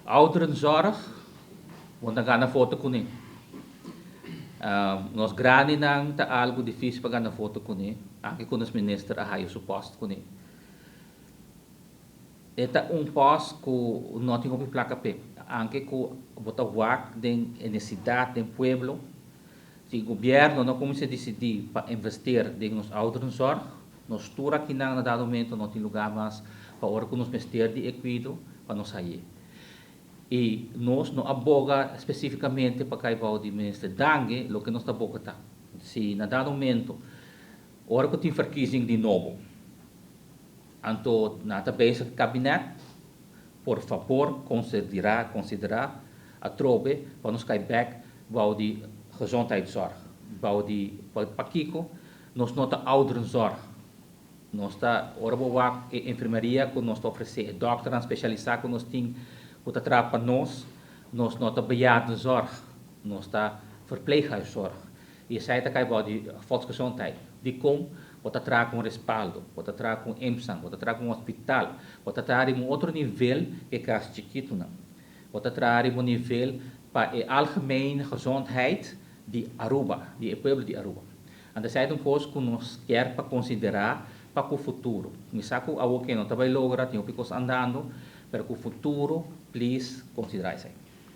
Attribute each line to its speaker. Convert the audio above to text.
Speaker 1: Ouderenzorg, bo no ta gana voto kuné. Nos grandinan ta algu difísil pa gana voto kuné, anke ku nos minister a haya su pòst kuné. E ta un pòst ku no tin hopi plaka p'e, anke ku bo ta wak den e nesidat den pueblo. Si gobièrnu no kuminsá disidí pa invester den nos ouderenzorg, nos tur akinan na dado momento no tin lugá mas pa ora ku nos mester di e kuido pa nos haye. I nos no a boga spesífikamente pa kai bou di Minister Dange, loke nos ta boga ta si na dado momento ora ku tin verkiezing di nobo, Anto nan ta bezig kabinet, por fabor konsiderá konsiderá atrobe pa nos kai bek bou di gezondheidszorg, bou di pakiko nos no ta ouderenzorg. Nos ta ora bo wak e enfermeria ku nos ta ofresé, e dòkternan spesialisá ku nos tin ku ta traha pa nos, nos no ta bejaardenzorg, nos ta verpleeghuiszorg. I esei ta kai bou di volksgezondheid. Dikon bo ta traha ku un respaldo, bo ta traha ku un IMSAN, bo ta traha ku un hospital, bo ta traha riba un otro nivel ku e kas chikitunan. Bo ta traha riba un nivel pa e algemene gezondheid di Aruba, di e pueblo di Aruba. Anto esei ta un kos ku nos kier pa konsiderá pa ku futuro. Mi sa ku awoke no ta bai logra, tin hopi kos andando, pero ku futuro please konsiderá esei.